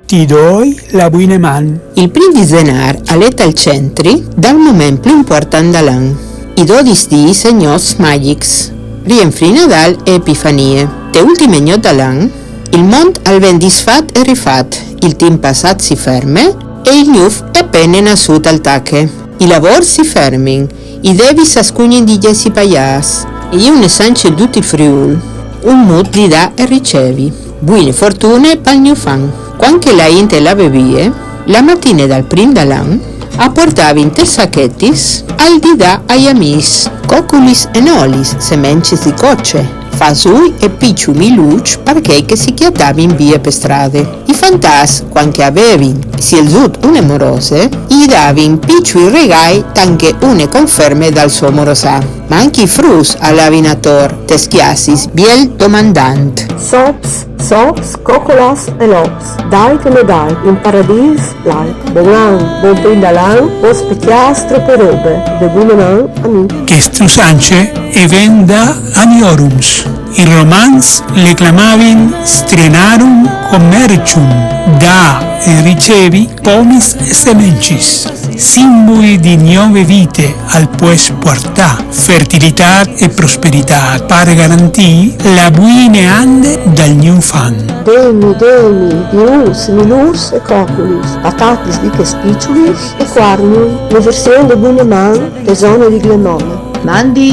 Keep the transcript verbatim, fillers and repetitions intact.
Ti doi la buine man. Il prin di Zenar al è tal centri dal moment plü important dal an. I dodis dîs e gnots magics, rienfrina dal e Epifanie. Te ultime gnot dal an, il mont al ven disfat e rifat, il timp passat si ferme e il gnuf è apene nassût al tache. I lavôrs si fermin, i debits a scugnin di jessi paiâts. E je une sance in dut il Friûl, un mût di dâ e ricevi. Buine fortune pal gnuf an. Cuant che la int e lave vie, la matine dal prin dal an, a puartavin tes sachetis alc di dâ ai amîs, coculis e nolis, semencis di coce, fasûi e piçui milûçs par chei che si cjatavin vie pe strade. I fantats, cuant che a vevin sielzût une morose, i davin piçui regâi, tant che une conferme dal so morosâ. Ma ancje i fruts a lavin ator tes cjasis, biel domandant. Sops, sops, cocolas e lops, dait e no dait, in paradîs lait. Bon an, bon prin dal an, o spietàs trope robe, de buine man a mi. Cheste usance e ven da Aniorums. I Romans le clamavin Strienarum commercium, dâ e ricevi pomis e semencis, simbui di gnove vite al pues puartâ fertilitât e prosperitât, par garantî la buine ande dal gnuf an. Demi, demi, biuts, milûrs e coculis, patatis di chês piçulis e cuargnui, une version de buine man de zone di Glemone. Mandi!